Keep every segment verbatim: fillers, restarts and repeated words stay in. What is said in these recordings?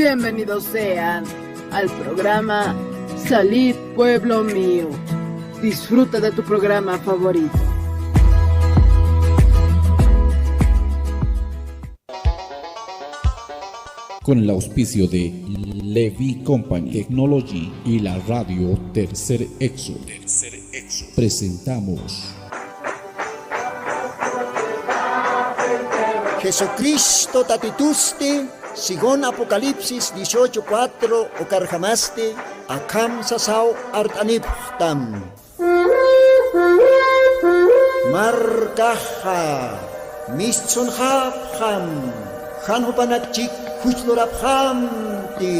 Bienvenidos sean al programa Salid Pueblo Mío. Disfruta de tu programa favorito. Con el auspicio de Levi Company Technology y la radio Tercer Éxodo, presentamos Jesucristo tatitusti, según Apocalipsis dieciocho cuatro, ukarjamasti akham sasaw art'anipxtam. Markaxa mistsunxapxam, jan jupanak chik juchlurapxamti.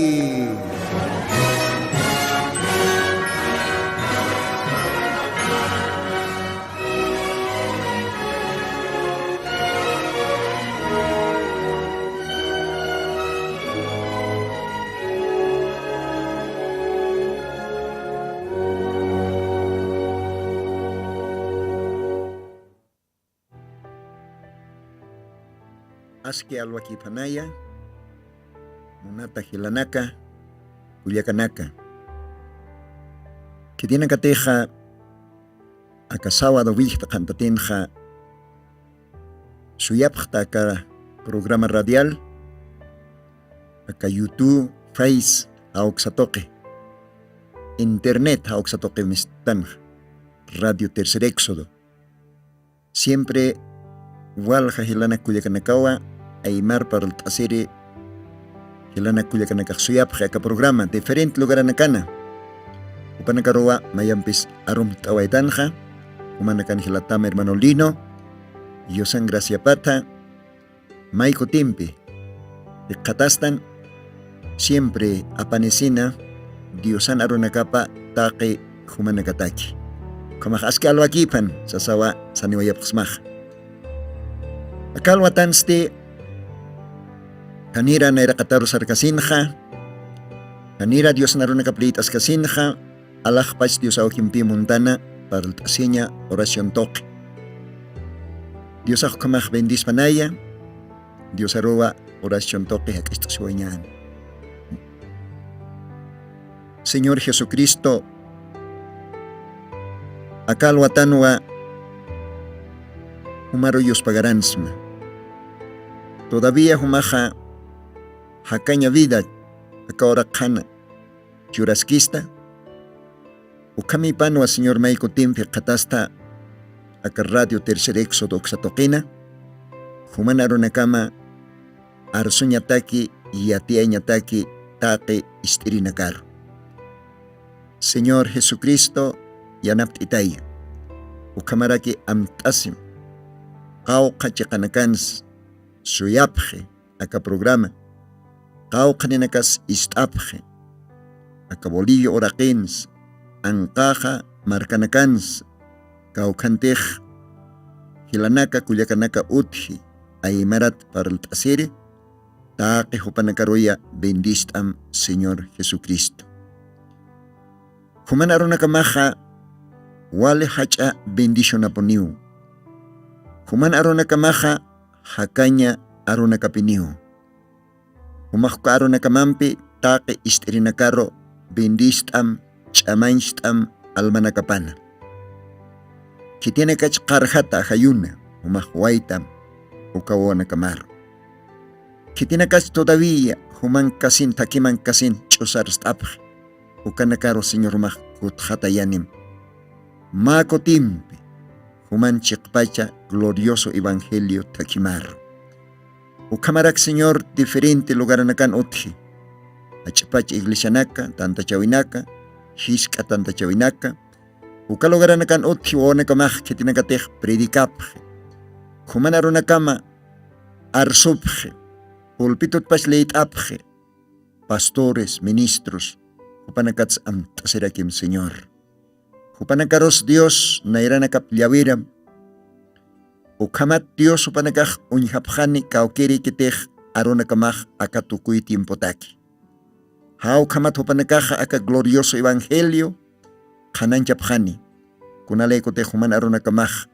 Aski alwakïpanaya, munata jilanaka, kullakanaka. Khitinakatixa aka sábado willjta qhantatinxa suyapxta aka programa radial, aka YouTube, Face, jawksa tuqi, Internet jawksa tuqi mistanxa, Radio Tercer Éxodo. Siempre walja jilanak kullakanakawa aymar parlt'asiri jilanak kullakanakax suyapxi aka programa diferente lugaranakana. Jupanakaruwa mayampis arumt'awaytanxa, jumanakan jilatam hermano Lino, Diosan graciapatha, may kutimpi jikxatastan, siempre apanisina Diosan arunakapa taqi jumanakataki. Ukhamax aski alwakïpan sasawa saniwayapxsmaxa. Aka alwatansti janira nayraqataru sarkasinxa, janira Diosan arunakap liyt'askasinxa, alaxpach Dios awkimpi muntana parlt'asiña oración tuqi. Diosax ukhamax bendispanaya, Diosaruwa oración tuqi jak'acht'asiwañäni. Señor Jesucristo, aka alwatanwa jumaru yuspagaransma. Todavía jumaxa jakaña vida aka uraq qhana churaskista. Ukhamïpanwa Señor may kutimpi jikxatasta aka Radio Tercer Éxodo uksa tuqina, juman arunakama arsuñataki, yatiyañataki taqi ist'irinakaru. Señor Jesucristo, yanapt'itaya. Ukhamaraki amt'asim qawqha chiqanakansa suyapxi aka programa, qawqha ninakas ist'apxi aka Bolivia uraqinsa, anqaxa markanakansa, kawkhantix jilanaka kullakanaka utji aymarat parlt'asiri, taqi jupanakaruya bendist'am Señor Jesucristo. Juman arunakamaxa wali jach'a bendicionapuniw. Juman arunakamaxa jakaña arunakapiniw. Jumax uka arunakamampi taqi ist'irinakaru bendist'am, ch'amañcht'am almanakapana. Khitinakach qarjata ajayuna, jumax waytam uka wawanakamaru. Khitinakach todavía juman kasin, thakiman kasin ch'usarst'apxi, ukanakaru Señor jumax kutxatayanim. Mä kutimpi juman chiqpacha glorioso evangelio thakhimaru. Ukhamarak Señor diferente lugaranakan utji. Jach'pach iglesianaka, tantachawinaka, jisk'a tantachawinaka, uka lugaranakan utji wawanakamax khitinakatix predicapxi. Juman arunakama arsupxi, pulpitutpach liyt'apxi, pastores, ministros, jupanakats amt'asirakim Señor. Jupanakarus Dios nayranakap llawiram. Ukhamat Dios jupanakax uñjapxani kawkïrïkitix arunakamax aka tukuy tiempotaki. Jawkhamat jupanakaxa aka glorioso evangelio qhananchapxani. Kunalaykutix juman arunakamax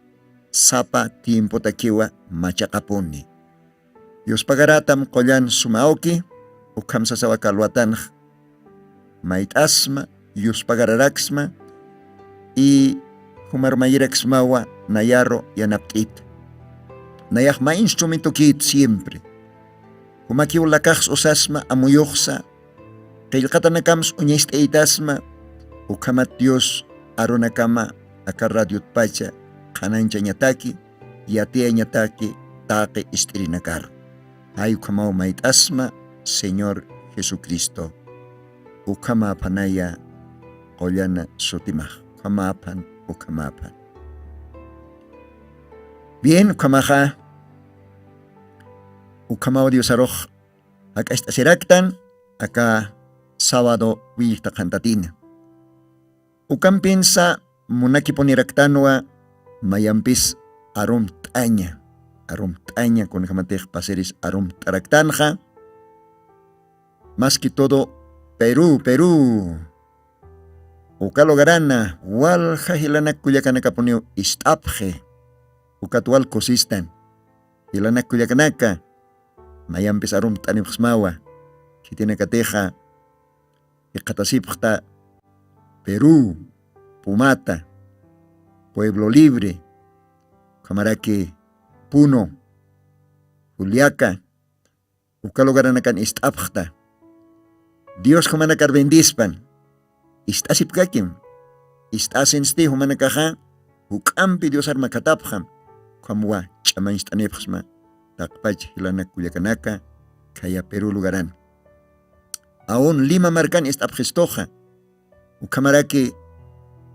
sapa tiempotakiwa machaqapuni. Yuspagaratam qullan suma awki, Ukham sasawa kalwatanx mayt'asma, yuspagararaksma, y jumar mayiraksmawa nayaru yanapt'it. Nayax ma instrumentukit siempre. Jumakiw lakaxs usasma amuyuxsa, qillqatanakams uñayst'aytasma. Ukhamat dios arunakama aka radiotpacha qhananchañataki, yatiyañataki taqi ist'irinakar. Jay ukhamaw mayt'asma señor jesucristo. Ukhamäphanaya qullana sutimax. Ukhamäphan, ukhamäphan. Bien, ukhamaxa ukhamaw diosarux jak'acht'asiraktan aka sábado willixta qhantatina. Ukampinsa munakipuniraktanwa mayampis arumt'aña, arumt'aña kunakhamatix pasiris arumt'araktanxa. Mas que todo perú perú uka lugarana walja jilanak kullakanakapuniw ist'apxi. Ukat wal kusistan jilanak kullakanaka, mayampis arumt'anipxsmawa khitinakatixa jikxatasipxta perú, pumata, pueblo libre, ukhamaraki puno, juliaca, uka lugaranakan ist'apxta. Dios jumanakar bendispan. Ist'asipkakim. Ist'asinsti jumanakaxa juk'ampi diosar makhatapxam. Ukhamwa ch'amañcht'anipxsma taqpach jilanak kullakanaka khaya perú lugaran. Aun lima markan ist'apxistuxa. Ukhamaraki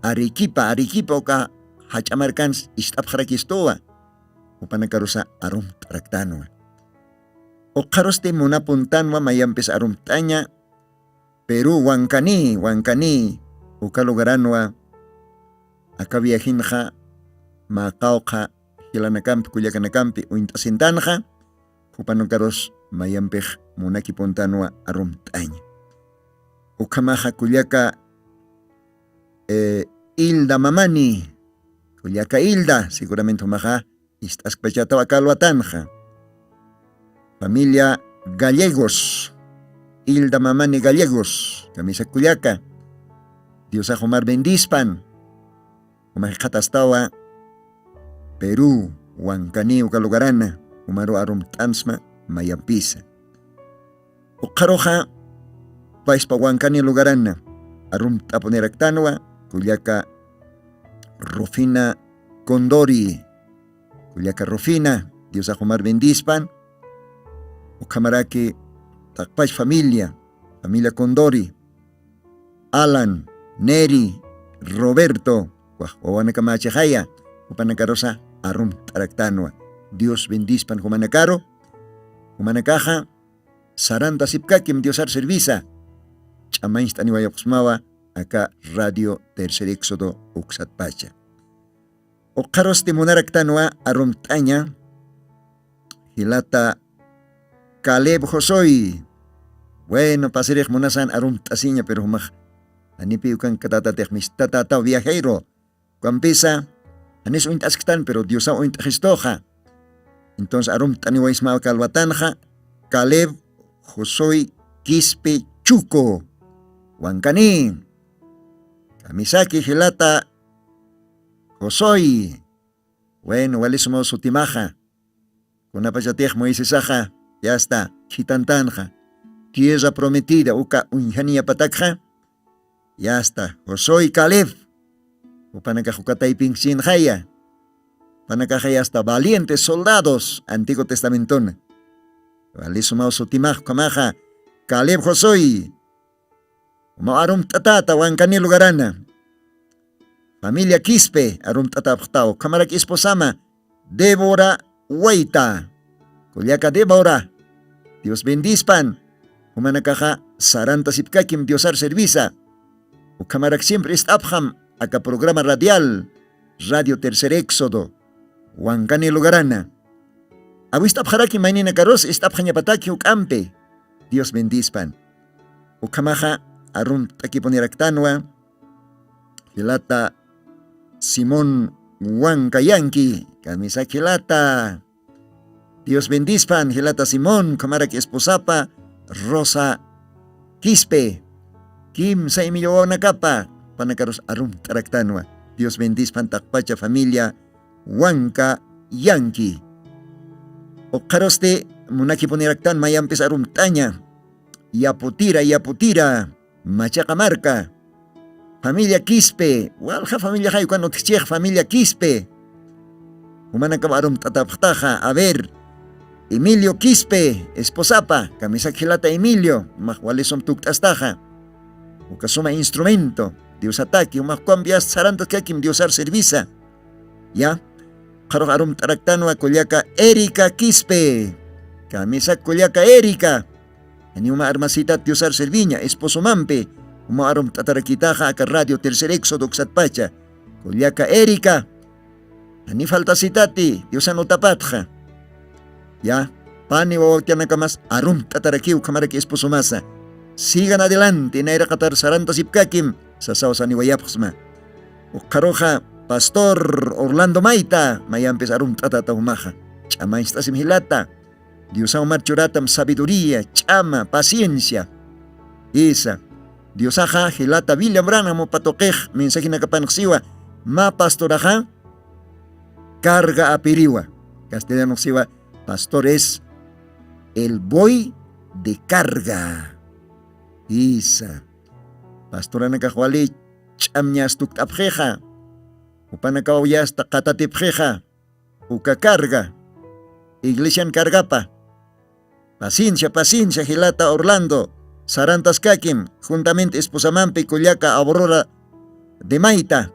arequipa arequipa uka jach'a markans ist'apxarakistuwa. Jupanakarusa arumt'araktanwa. Ukxarusti munapuntanwa mayampis arumt'aña. Perú wankani wankani uka lugaranwa aka viajinxa mä qawqha jilanakampi kullakanakampi uñt'asintanxa. Jupanakarus mayampix munakipuntanwa arumt'aña. Ukhamaxa kullaka eh, ilda mamani, kullaka ilda seguramente jumaxa ist'askpachataw aka alwatanxa. Familia gallegos, ilda mamani gallegos kamisa kullaka, diosax jumar bendispan. Juma jikxatastawa perú wankani uka lugarana, jumaru arumt'ansma mayampisa. Ukxaruxa payspa wankani lugarana arumt'apuniraktanwa kullaka rufina condori, kullaka rufina diosax jumar bendispan. Ukhamaraki taqpach familia, familia condori, alan, neri, roberto, wawanakamächixaya jupanakarusa arumt'araktanwa. Dios bendispan jumanakaru. Jumanakaxa sarantasipkakim diosar servisa. Ch'amañcht'aniwayapxsmawa aka radio tercer éxodo uksatpacha. Ukxarusti munaraktanwa arumt'aña jilata caleb josoy. Bueno pasirix munasan arumt'asiña pero jumax janipi ukankatatatix mistatätaw viajero. Ukampisa janis uñt'asktan pero diosaw uñt'axistuxa. Entonces arumt'aniwaysmaw kalwatanxa caleb josoy quispi chuco wankani. Kamisaki jilata josoy. Bueno wali sumaw sutimaxa. Kunapachatix moisesaxa yasta khitantanxa tierra prometida uka uñjaniyapatakxa. Yasta josoy caleb upanakax uka taypinksïnxaya. Upanakaxa yasta valientes soldados antiguo testamentona. Wali sumaw sutimax ukhamaxa caleb josoy. Umaw arumt'atäta wankani lugarana. Familia quispe arumt'atäpxtaw ukhamarak esposama débora wayta. Kullaka débora dios bendispan. Jumanakaxa sarantasipkakim diosar servisa. Ukhamarak siempre ist'apxam aka programa radial radio tercer éxodo wankani lugarana. Awist'apxarakim mayninakarus ist'apxañapataki juk'ampi. Dios bendispan. Ukhamaxa arumt'akipuniraktanwa jilata simón wankayanki kamisaki jilata. Dios bendispan jilata simón ukhamarak esposapa Rosa Quispe, kimsa Emilio wawanakapa, panakarus arumt'araktanwa. Dios bendispan taqpacha familia Wanka Yanki. Ukxarusti munakipuniraktan mayampis arumt'aña. Yaputira, Yaputira, Machaqa marka. Familia Quispe, walja familia jaykan utjchix familia Quispe. Jumanakap arumt'atapxtaxa, a ver, Emilio Quispe, esposapa, kamisak jilata Emilio, jumax walisum tukt'astaxa. Uka suma instrumento, Diosataki, jumax kuampi ast sarantaskakim Diosar servisa. Ya, qharux arumt'araktanwa kullaka Erika Quispe. Kamisak kullaka Erika. Janiw mä armasitat Diosar serviña, esposomampi, juma arumt'atarakitaxa aka Radio Tercer Éxodo uksatpacha. Kullaka Erika, jani faltasitati, Diosan utapatxa. Ya, pani wawaktianakamas arumt'atarakiw ukhamaraki esposomasa. Sigan adelante, nayraqatar sarantasipkakim, sasaw saniwayapxsma. Ukxaruxa, pastor Orlando Mayta, mayampis arumt'atata jumaxa. Ch'amañcht'asim jilata. Diosaw mar churatam sabiduría, ch'ama, paciencia. Isa. Diosaxa jilata William Branham upa tuqix mensajinakapanx siwa, mä pastoraxa carga apiriwa. Castellanox siwa, pastor es el buey de carga. Isa. Pastoranakax wali ch'amñas tukt'apxixa. Jupanakaw yasta qatatipxixa. Uka carga, iglesian cargapa. Paciencia, paciencia, jilata Orlando. Sarantaskakim, juntamente esposamampi kullaka Aurora de Mayta.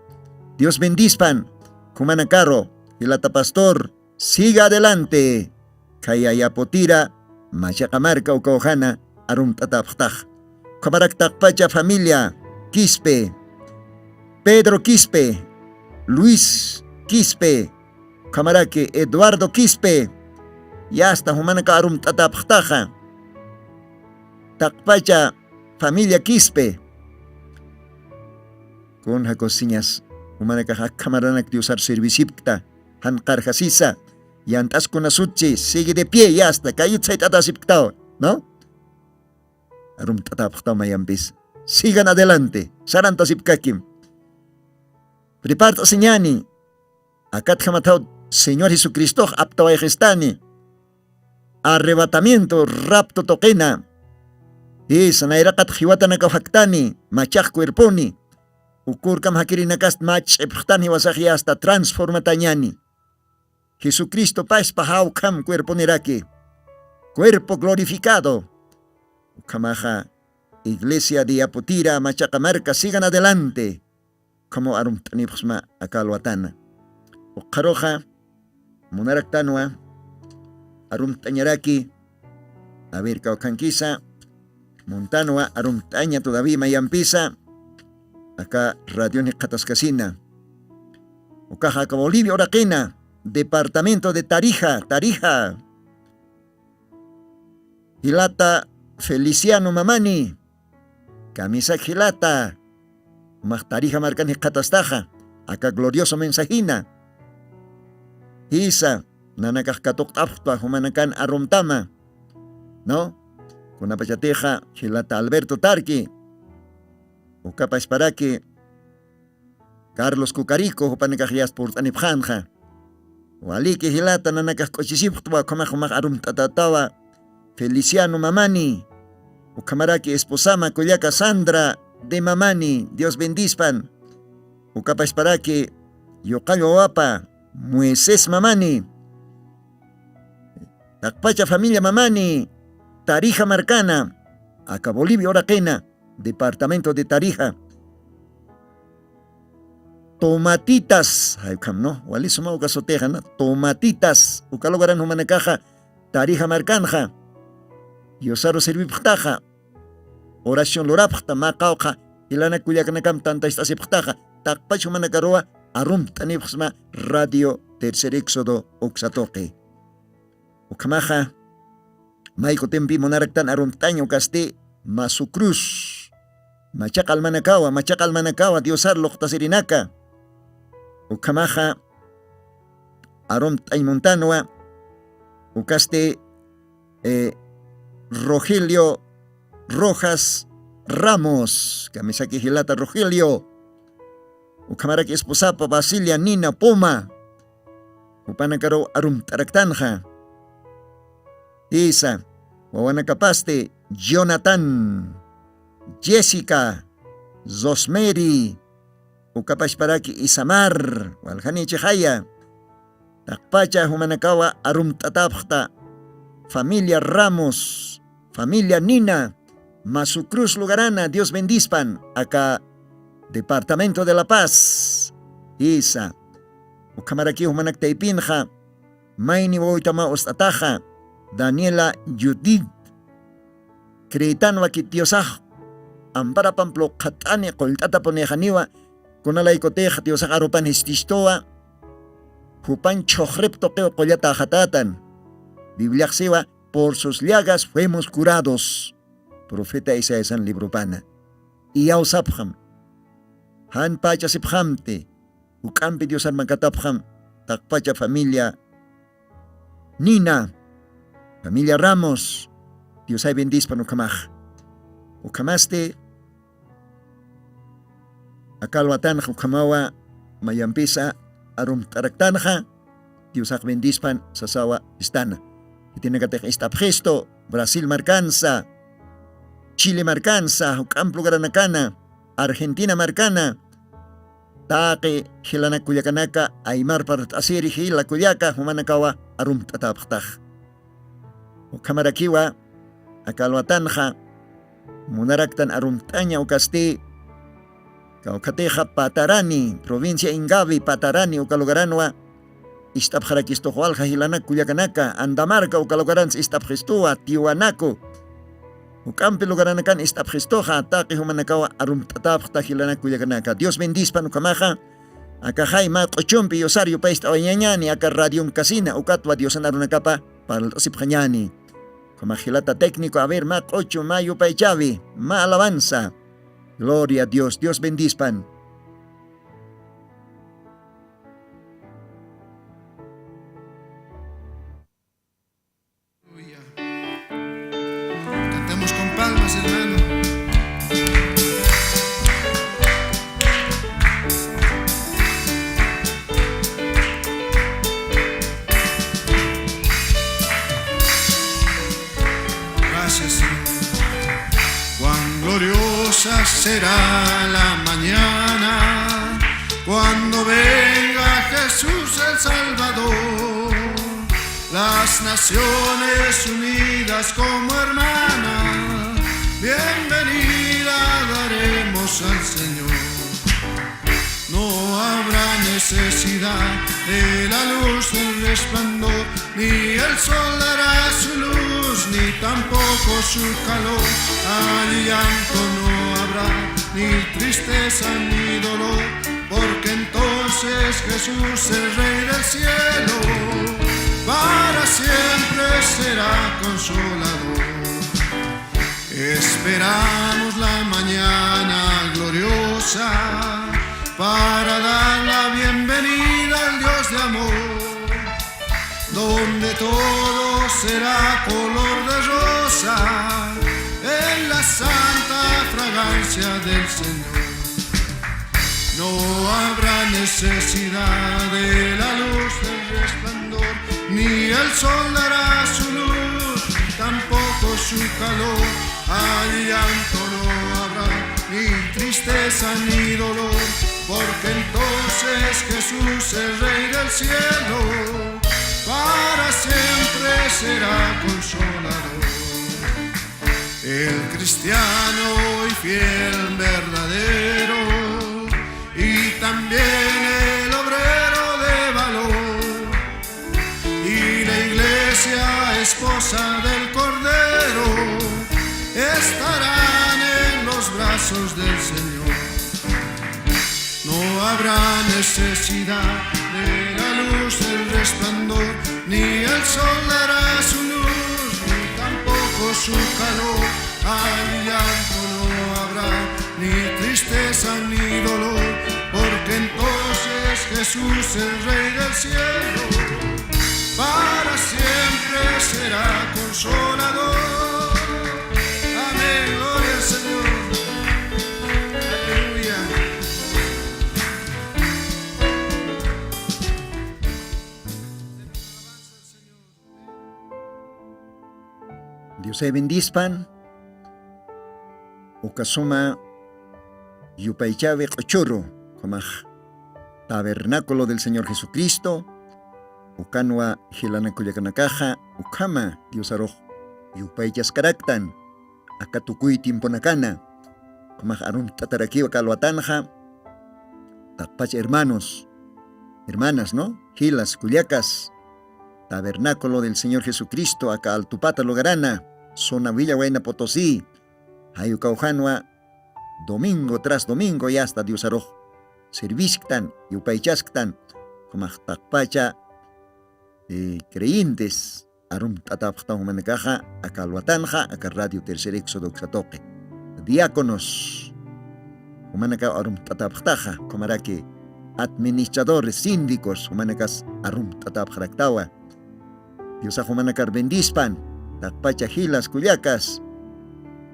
Dios bendispan, jumanakaru, jilata pastor, siga adelante. Khaya Yaputira, Machaqa marka ukawjana, arumt'atapxtax. Ukhamarak taqpacha familia Quispe, Pedro Quispe, Luis Quispe, ukhamaraki Eduardo Quispe, yasta jumanaka arumt'atapxtaxa. Taqpacha familia Quispe. Kunja cociñas, jumanakax akhamaranak Diosar servisipkta, jan qarjasisa, yant'askuna sutchi, sigue de pie, yasta, kayit sayt'atasipktaw, ¿no? Arumt'atapxtaw mayampis. Sigan adelante, sarantasipkakim. Prepart'asiñani, akatjamathaw Señor Jesucristox aptawayxistani. Arrebatamiento, rapto tuqina. Isa, nayraqat jiwatanakaw jaktani, machaq cuerponi. Ukurkam jakirinakast mach'ipxtan jiwasax yasta transformatañani. Jesucristo paspa jawkham cuerponiraki. Cuerpo glorificado. Ukhamaxa, Iglesia de Yaputira, Machaqa marka, sigan adelante. Ukhamaw arumt'anipxsma aka alwatana. Ukxaruxa, munaraktanwa, arumt'añaraki, a ver, kawkhankisa, muntanwa, arumt'aña todavía mayampisa, aka radioni qhataskasina. Ukaxa aka Bolivia uraqina, departamento de Tarija, Tarija. Jilata Feliciano Mamani, kamisak jilata, jumax Tarija markan jikxatastaxa, aka glorioso mensajina. Jisa, nanakax katuqt'apxtwa jumanakan arumtama, ¿no? Kunapachatixa jilata Alberto Tarqui, ukapasparaki Carlos Cucarico, jupanakax yasta purt'anipxänxa. Waliki jilata nanakax k'uchisipxtwa, ukhamax jumax arumt'atatawa Feliciano Mamani. Ukhamaraki esposama kullaka Sandra de Mamani, Dios bendispan. Ukapasparaki yuqall wawapa Moisés Mamani. Taqpacha familia Mamani, Tarija markana, aka Bolivia uraqina, departamento de Tarija. Tomatitas, jaykham, ¿no? Wali suma uka sutixa, ¿no? Tomatitas, uka lugaran jumanakaxa, Tarija markanxa. Diosaru servipxtaxa, oración lurapxta, mä qawqha jilanak kullakanakam tantacht'asipxtaxa, taqpach jumanakaruwa arumt'anipxsma Radio Tercer Éxodo uksa tuqi. Ukhamaxa, may kutimpi munaraktan arumt'añ ukasti, Masu Cruz. Machaq almanakawa, machaq almanakawa, Diosar luqtasirinaka. Ukhamaxa, arumt'añ muntanwa, ukasti, eh, Rogelio Rojas Ramos, kamisaki jilata Rogelio, ukhamaraki esposapa Basilia Nina Poma, jupanakaruw arumt'araktanxa. Isa, wawanakapasti Jonathan, Jessica, Rosemary, ukapachparaki Isamar, waljanïchixaya. Taqpacha jumanakawa arumt'atapxta familia Ramos, familia Nina, Masu Cruz lugarana, Dios bendispan, aka departamento de La Paz. Isa, ukhamarakiw jumanak taypinxa, mayni wawitama ust'ataxa, Daniela Judith, creetanwa ki Diosax amparapan pluqhat'ani qullt'atapunïxaniwa, kunalaykutix Diosax arupan jististuwa, jupan chhuxrip tuqiw qullataxatätan. Bibliaxsiwa, por sus llagas fuimos curados. Profeta Isaiasan libropana. Iyawsapxam, jan pachasipxamti, juk'ampi Diosar makatapxam, taqpacha familia Nina, familia Ramos, Diosay bendispan ukhamax. Ukhamasti aka alwatanxa ukhamawa mayampisa arumt'araktanxa, Diosax bendispan sasawa istana. Khitinakatix ist'apxistu Brasil markansa, Chile markansa, juk'amp lugaranakana, Argentina markana, taqi jilanak kullakanaka, aymar parlt'asiri jila kullaka, jumanakawa arumt'atapxtax. Ukhamarakiwa aka alwatanxa munaraktan arumt'aña ukasti, kawkhatixa Patarani, provincia Ingavi, Patarani uka lugaranwa ist'apxarakistux walja jilanak kullakanaka, Andamarca uka lugaransa ist'apxistuwa, Tiwanaku, juk'ampi lugaranakan ist'apxistuxa, taqi jumanakawa arumt'atapxta jilanak kullakanaka. Dios bendispan ukhamaxa, akaxay mä q'uchumpi yusar yupaystawayañäni, aka radion kasina, ukatwa Diosan arunakapa parlt'asipxañäni. Ukhamax jilata técnico, a ver, mä q'uchu, mä yupaychawi, mä alabanza. Gloria a Dios, Dios bendispan. Aleluya. Cantemos con palmas, hermano. Gracias, Señor. Cuán gloriosa será la mañana cuando venga Jesús el Salvador. Las naciones unidas como hermanas, bienvenida daremos al Señor. No habrá necesidad de la luz del resplandor, ni el sol dará su luz, ni tampoco su calor. Allí llanto no habrá, ni tristeza, ni dolor, porque entonces Jesús, el Rey del cielo, para siempre será consolador. Esperamos la mañana gloriosa para dar la bienvenida al Dios de amor, donde todo será color de rosa en la santa fragancia del Señor. No habrá necesidad de la luz del resplandor, ni el sol dará su luz, ni tampoco su calor. Allí llanto no habrá, ni tristeza ni dolor, porque entonces Jesús, el Rey del cielo, para siempre será consolador. El cristiano y fiel verdadero, y también el obrero de valor, y la iglesia, esposa del Cordero, estarán en los brazos del Señor. No habrá necesidad de la luz del resplandor, ni el sol dará su luz, ni tampoco su calor. Allí llanto no habrá, ni tristeza ni dolor, porque entonces Jesús, el Rey del cielo, para siempre será consolador. Diosay bendispan. Uka suma yupaychawi q'uchuru, ukhamax tabernáculo del Señor Jesucristo, ukanwa jilanakullakanakaxa ukhama Diosarux yupaychaskaraktan, aka tukuy tiemponakana, ukhamax arumt'atarakiwa aka alwatanxa, taqpach hermanos, hermanas, ¿no? Jilas, kullakas, tabernáculo del Señor Jesucristo, aka Altupata lugarana, zona Villa Huayna Potosí, jayukawjanwa domingo tras domingo yasta Diosarux servisktan, yupaychasktan, ukhamax taqpacha, eh, creyentes, arumt'atapxtaw jumanakaxa, aka alwatanxa, aka Radio Tercer Éxodo uksa tuqi. Diáconos, jumanakaw arumt'atapxtaxa, ukhamaraki administradores, síndicos, jumanakas arumt'atapxaraktawa. Diosax jumanakar bendispan, taqpacha jilas kullakas,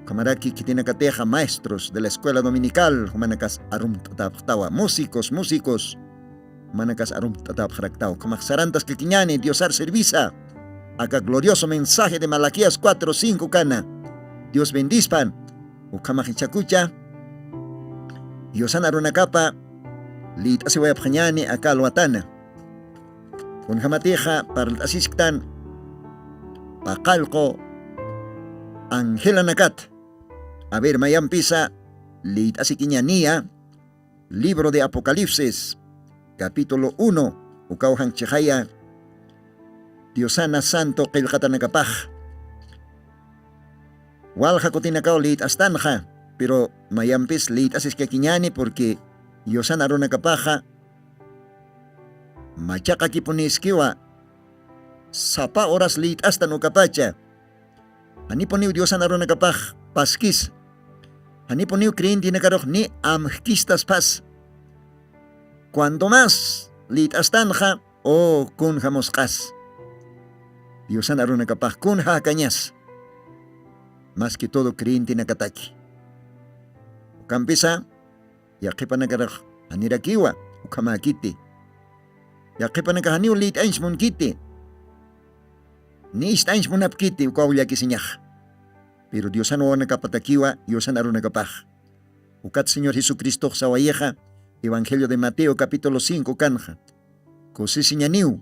ukhamaraki khitinakatixa maestros de la escuela dominical, jumanakas arumt'atapxtawa, músicos, músicos, jumanakas arumt'atapxaraktaw. Ukhamax sarantaskakiñäni Diosar servisa, aka glorioso mensaje de Malaquías cuatro cinco kana. Dios bendispan. Ukhamax ichhakucha Diosan arunakapa liyt'asiwayapxañäni aka alwatana. Kunjamatixa parlt'asisktan paqallqu angelanakat. A ver, mayampisa liyt'asikiñäniya, libro de Apocalipsis, capítulo uno, ukaw janchixaya Diosana santo qillqatanakapax. Walja kutinakaw liyt'astanxa, pero mayampis liyt'asiskakiñäni, porque Diosan arunakapaxa machaqakipuniskiwa, sapa horas liyt'astan ukapacha. Janipuniw Diosan arunakapax paskis. Janipuniw creyentinakarux ni amjkistaspas. Cuanto más liyt'astanxa, o kunja musq'as. Diosan arunakapax kunja jakañas. Más que todo creyentenakataki. Ukampisa, yaqhipanakarax janirakiwa, ukhamäkiti. Yaqhipanakax janiw liyt'añch munkiti. Ni ist'añch munapkiti, ukaw llakisiñax. Pero Diosan wawanakapatakiwa, Diosan arunakapax. Ukat Señor Jesucristox sawayixa, Evangelio de Mateo, capítulo cinco kanxa. Kusisiñaniw.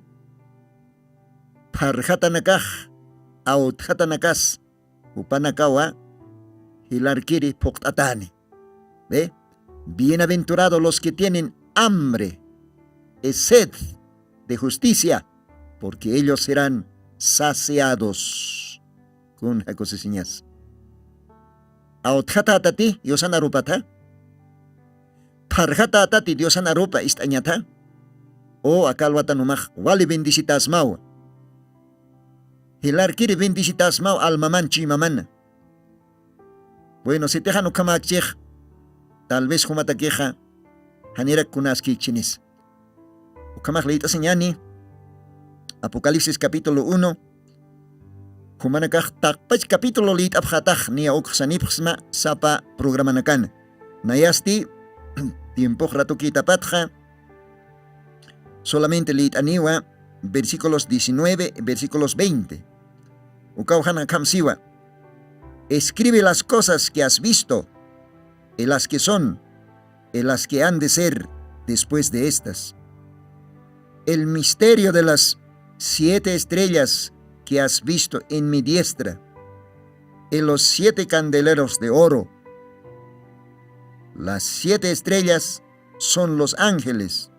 Pharjatanakax, awtjatanakas, jupanakawa jilarkiri phuqt'atäni. ¿Ve? Bienaventurados los que tienen hambre y sed de justicia, porque ellos serán saciados. Kunja kusisiñas. Awtjatätati Diosan arupatha. Pharjatätati Diosan arupa ist'añatha. O aka alwatan jumax wali bendicitäsmawa. Jilarkiri bendicitäsmaw almaman chuymamana. Bueno, sitix jan ukhamäkchix, tal vez jumatakixa janirak kunäskïkchinis. Ukhamax liyt'asiñäni, Apocalipsis capítulo uno, jumanakax taqpach capítulo liyt'apxätax, niya ukx sanipxsma sapa programanakan. Nayasti, tiempox ratukïtapatxa, solamente liyt'aniwa versículos diecinueve, versículos veinte. Ukaw jan akham siwa: Escribe las cosas que has visto, y las que son, y las que han de ser después de estas. El misterio de las siete estrellas que has visto en mi diestra, y los siete candeleros de oro. Las siete estrellas son los ángeles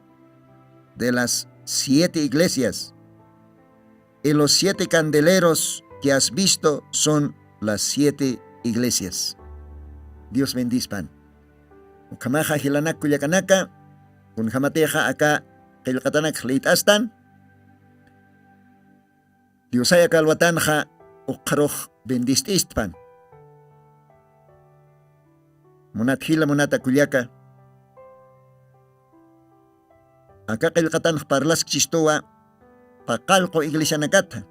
de las siete iglesias, y los siete candeleros que has visto son las siete iglesias. Dios bendispan. Ukhamaxa jilanak kullakanaka, kunjamatixa aka qillqatanak liyt'astan, Diosay aka alwatanxa ukxarux bendist'istpan. Munat jila, munata kullaka, aka qillqatanx parlaskchistuwa paqallqu iglesianakata,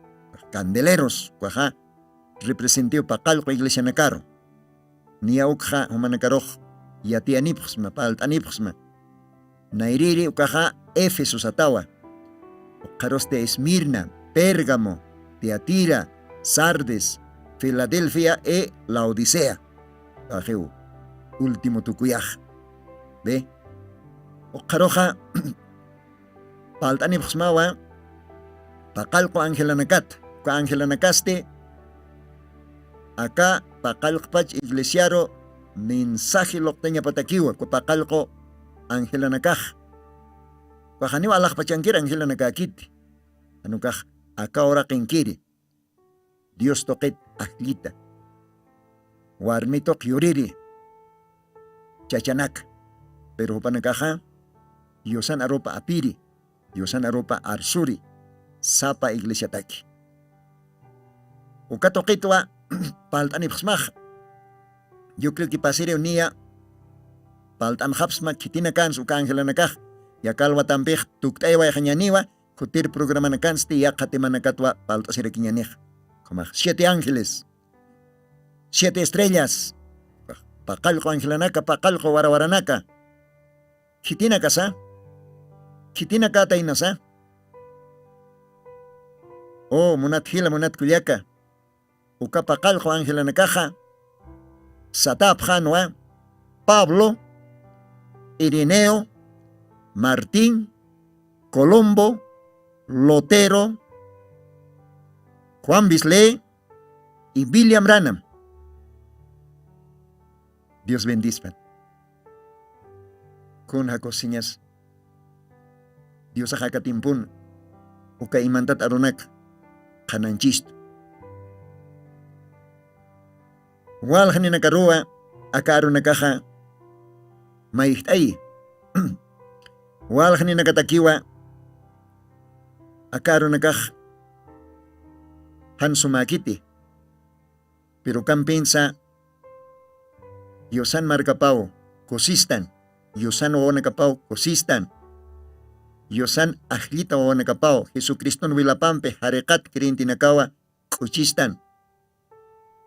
candeleros, ukaxa representiw paqallqu iglesianakaru. Niya ukxa jumanakarux yatiyanipxsma, palt'anipxsma. Nayrïri ukaxa Éfeso satawa. Ukxarusti Esmirna, Pérgamo, Tiatira, Sardes, Filadelfia y Laodicea. Axiw, último tukuyax. Be, ukxaruxa palt'anipxsmawa paqallqu angelanakat. Uka angelanakasti aka paqallqpach iglesiaru mensaje luqtañapatakiwa uka paqallqu angelanakax. Ukaxaniw alaxpachankir angelanakäkiti. Anukax aka uraqinkiri Dios tuqit ajllita warmi tuq yuriri chachanaka. Pero jupanakaxa diosan arupa apiri, diosan arupa arsuri sapa iglesiataki. Uka tuqitwa palt'anipxsmaxa. Yo creo que pasiriw niya palt'anxapxsma khitinakansa uka angelanakax. Yakalwatampix tukt'aywayxañaniwa khutir programanakansti yaqha temanakatwa palt'asirakiñanix. Ukhamax siete ángeles, siete estrellas, paqallqu angelanaka paqallqu warawaranaka khitinakasa, khitinakataynasa. O munat jila munat kullaka, uka paqallqu angelanakaxa satäpxänwa Pablo, Ireneo, Martín, Colombo, Lotero, Juan Bisley y William Branham. Dios bendispan. Kun jakusiñas diosax aka timpun uka imantat arunak qhananchistu. Walxninakaruwa aka arunakaxa mayjt'ayi. Walxninakatakiwa aka arunakax jan sumäkiti. Pero ukampinsa diosan markapaw kusistan, diosan wawanakapaw kusistan, diosan ajllita wawanakapaw jesucriston wilapampi jariqat creyentenakawa k'uchistan.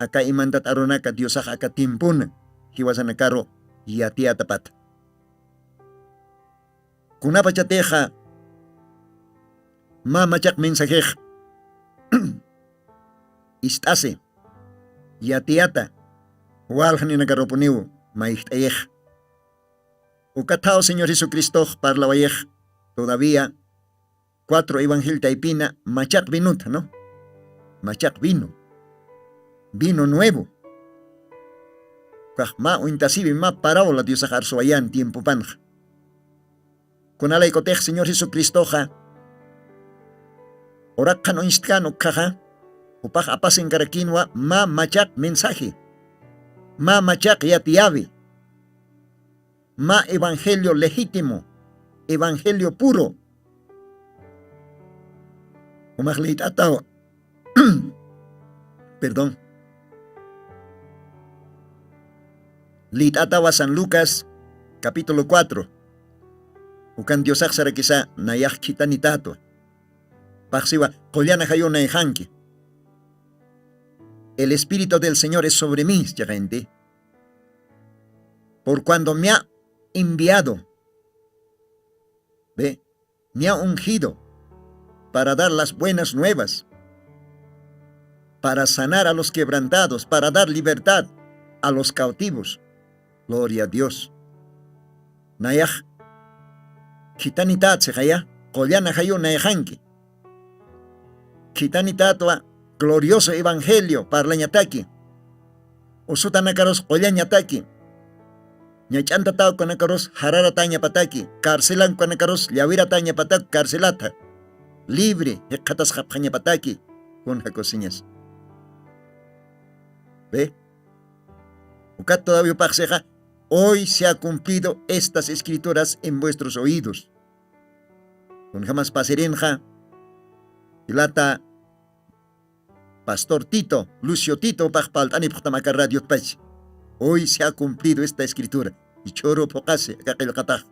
Aka imantat arunaka diosax aka timpuna jiwasanakaru yatiyatapata. Kunapachatixa mä machaq mensajex ist'asi yatiyata walxninakarupuniw mayjt'ayix. Uka thaw señor jesucristox parlawayix todavía cuatro evangelio taypina machaq vinutha no, machaq vino, vino nuevo. Ukax mä uñtasiwi mä parawla diosax arsuwayan tiempopanxa. Kunalaykutix señor jesucristoxa urakxan uñstkan ukkhaxa jupax apasinkarakinwa mä machaq mensaje, mä machaq yatiyawi, mä evangelio legítimo, evangelio puro. Umax lït'ataw perdón, lït'atawa san lucas capítulo cuatro. Ukan diosax sarakisa nayax khithanitätwa. Paxsiwa qullana jayunayxanki. El espíritu del señor es sobre mí, chiqinti. Por cuando me ha enviado, ve, me ha ungido para dar las buenas nuevas, para sanar a los quebrantados, para dar libertad a los cautivos. Gloria a dios. Nayax khithanithat sixaya, qullana jayu nayxanki. Khithanitatwa glorioso evangelio parlañataki. Usutanakarus qullañataki. Ñach'antatawkanakarus jararatañapataki, carcelankwanakarus llawiratañapatak carcelatha. Libre jikxatasxapxañapataki. Kun jakusiñas. Ve, ukat todavía upaxsixa, hoy se ha cumplido estas escrituras en vuestros oídos. Kunjamas pasirinxa jilata pastor tito lucio tito upax palt'anipxtam aka radiotpach. Hoy se ha cumplido esta escritura. Ichhuru phuqasi aka qillqatax.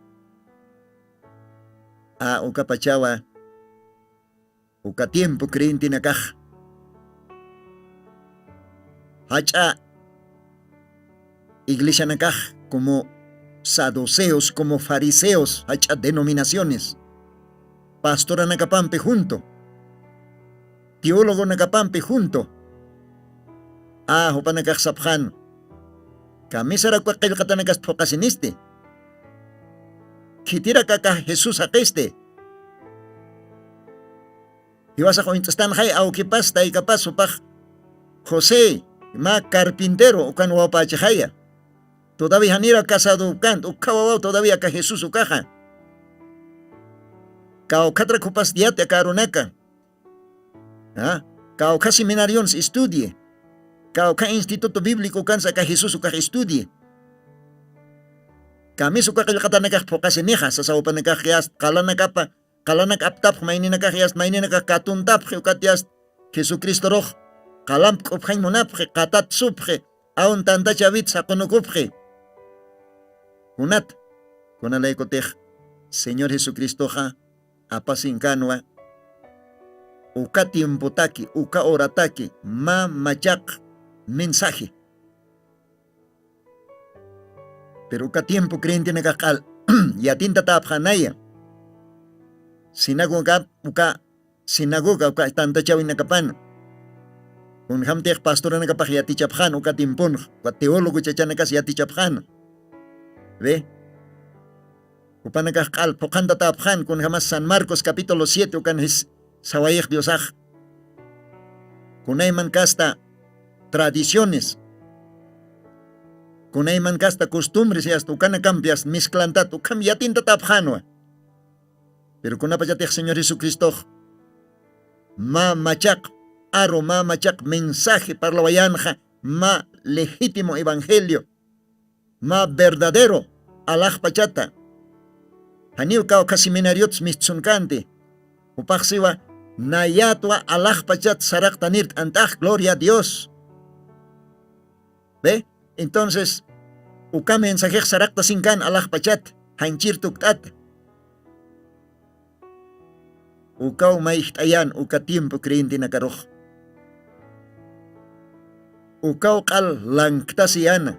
A ukapachawa uka tiempo creyentenakax jach'a iglesianakax como saduceos como fariseos jach'a denominaciones, pastoranakapampi junto, teologonakapampi junto, A jupanakax sapxan, kamisarak uka qillqatanakasta phuqasinisti. Khitirak aka jesús jaqisti. Jiwasax uñt'stanxay awkipas taykapas jupax josé, mä carpintero ukan wawpächixaya. Todavía janira casadokant ukkha wawaw todavía aka jesús ukaxa. Kawkhatrak jupas yati aka arunaka. Kawkha seminarionsi estudie. Kawkha instituto bíblico ukansi aka jesús ukax estudie. Kamis uka qillqatanakax phuqasinixa sasa jupanakax yast qalanakapa qalanak aptapx mayninakax yast mayninakax katuntapxi ukat yast jesucristorux qalamp k'upjañ munapxi qatat supxi. Awn tantachawit saqunukupxi. Kunat kunalaykutix señor jesucristoxa apasinkanwa uka tiempotaki uka horataki mä machaq mensaje. Pero uka tiempo creyentenakax q'al yatintatäpxänaya sinagoga uka sinagoga uka tantachawinakapana. Kunjämtix pastoranakapax yatichapxäna uka tiemponxa uka teólogo chachanakas yatichapxäna. Ve, jupanakax q'al phuqhantatäpxäna kunjämas san marcos capítulo siete ukan jis sawayix diosax. Kunayman kasta tradiciones, kunayman kasta costumbres yasta ukanakampi yasta mezclantat ukham yatintatäpxänwa. Pero kunapachatix señor jesucristox mä machaq aru mä machaq mensaje parlawayänxa mä legítimo evangelio mä verdadero alaxpachata. Janiw kawkha seminariots mistsunkanti. Jupaxsiwa nayatwa alaxpachat saraqtanir t'ant'ax gloria a dios. Ve, entonces uka mensajix saraqtasinkan alaxpachat janchir tukt'ata. Ukaw mayjt'ayan uka tiempo creyentenakarux. Ukaw q'al lanktasiyana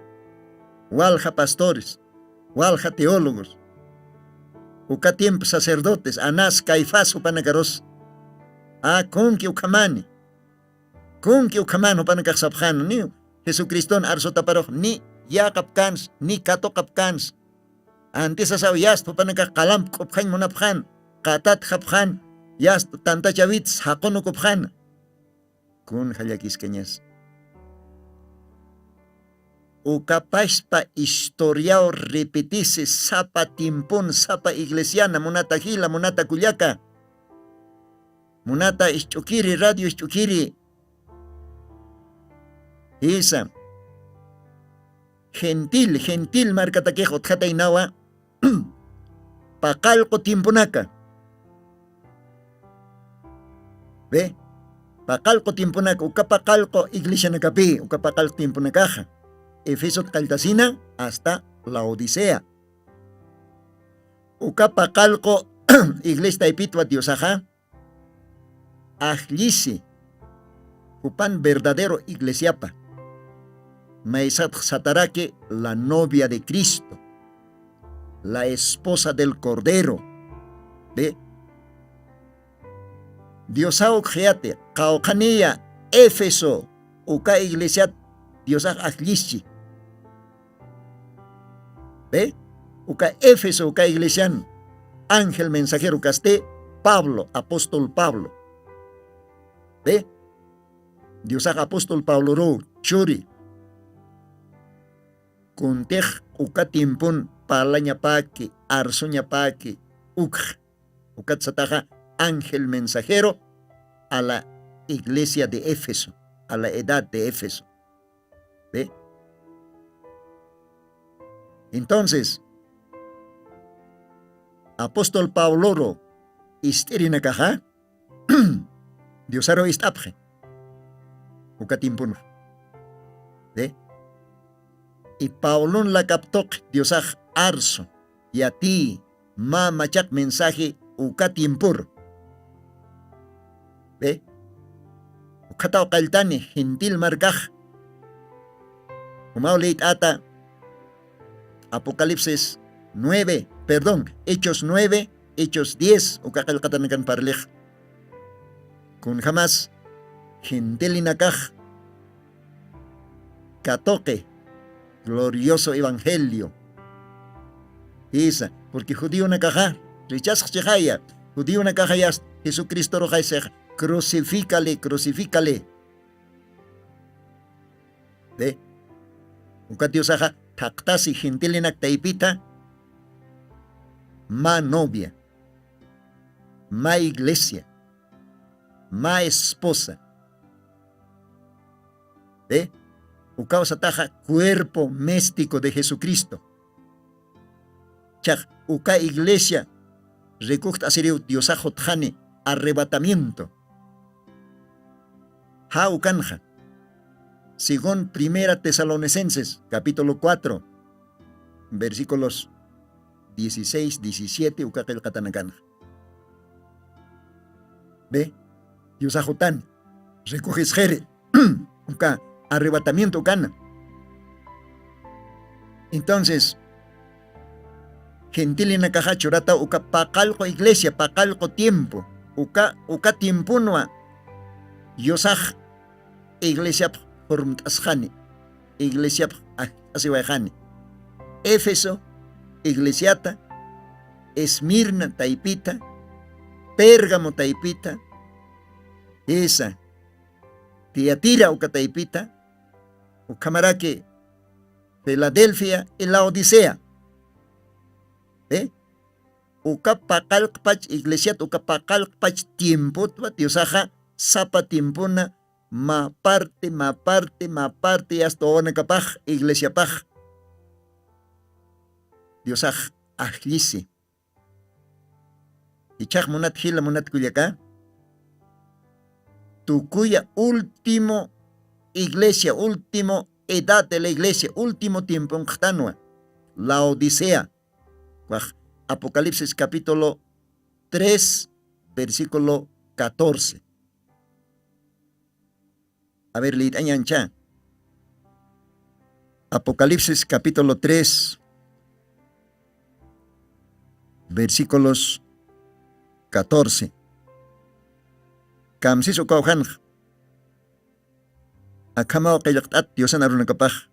walja pastores, walja teólogos, uka tiempo sacerdotes anás caifás jupanakarus. A kunki ukhamani kunki ukhaman jupanakax sapxäna niw jesucriston arsutaparux ni yäqapkans ni katuqapkans. Antisasaw yasta jupanakax qalamp k'upxañ munapxan qatatxapxan yasta tantachawits jaqunukupxana. Kunja llakiskañas. Ukapaspa historiaw repetisi sapa timpun sapa iglesiana munata jila munata kullaka. Munata isch'ukiri radio isch'ukiri. Jisa gentil gentil markatakix utjataynawa. Paqallqu tiemponaka. Ve, paqallqu tiemponaka uka paqallqu iglesianakapï uka paqallqu tiemponakaxa efesot qalltasina hasta laodicea. Uka paqallqu iglesia taypitwa diosaxa ajllisi jupan verdadero iglesiapa. Maysatx sataraki la novia de cristo, la esposa del cordero. Ve, diosaw khiyati qawqhaniya efeso uka iglesiat diosax ajllischi. Ve, uka efeso uka iglesian ángel mensajero kasti pablo apóstol pablo. Ve, diosax apóstol pabloruw churi. Kuntix uka tiempon parlañapäki arsuñapäki ukx. Ukat sataxa ángel mensajero a la iglesia de éfeso, a la edad de éfeso. Ve, entonces apóstol pabloru ist'irinakaxa diosaru ist'apxi. Uka tiemponxa. Ve, y pablon lakaptuqi diosax arsu yatiyi mä machaq mensaje uka tiempor. Ve, ukhataw qalltani gentil markax. Jumaw liyt'ata apocalipsis nueve, perdón, hechos nueve, hechos diez uka qillqatanakan parlix. Kunjamas gentelinakax katuqi glorioso evangelio. Jisa, porque judionakaxa rechazxchixaya, judionakaxayas jesucristoruxaysix crucifícale, crucifícale. Ve, uka diosaxa thaqtasi gentilinak taypita mä novia, mä iglesia, mä esposa. Ve, ukaw sataxa cuerpo místico de jesucristo. Chax uka iglesia rikuxt'asiriw diosax jutxani arrebatamiento. Ja ukanxa según primera tesalonicenses capítulo cuatro, versículos dieciséis, diecisiete uka qillqatanakanxa. Ve, diosax jutani rikuxisxiri uka arrebatamiento ukana. Entonces, gentilinakaxa churataw uka paqallqu iglesia, paqallqu tiempo, uka uka tiemponwa diosax iglesiapx jurmt'asxani, iglesiapx ajt'asiwayxani. Éfeso iglesiata, Esmirna taypita, Pérgamo taypita, jisa, Tiatira uka taypita, ukhamaraki Filadelfia y Laodicea. ¿Eh? Uka paqallqpach iglesiat uka paqallqpach tiempotwa diosaxa sapa tiempona mä parte mä parte mä parte asta wawanakapax iglesiapax diosax ajllisi. Ichax munat jila munat kullaka, tukuya último iglesia, último edad de la iglesia, último tiemponqtanwa, Laodicea. Wax Apocalipsis capítulo tres, versículo catorce. A ver, liyt'añancha. Apocalipsis capítulo tres, versículos catorce. Kamsis ukaw janx. Akhamaw qillqt'at diosan arunakapax.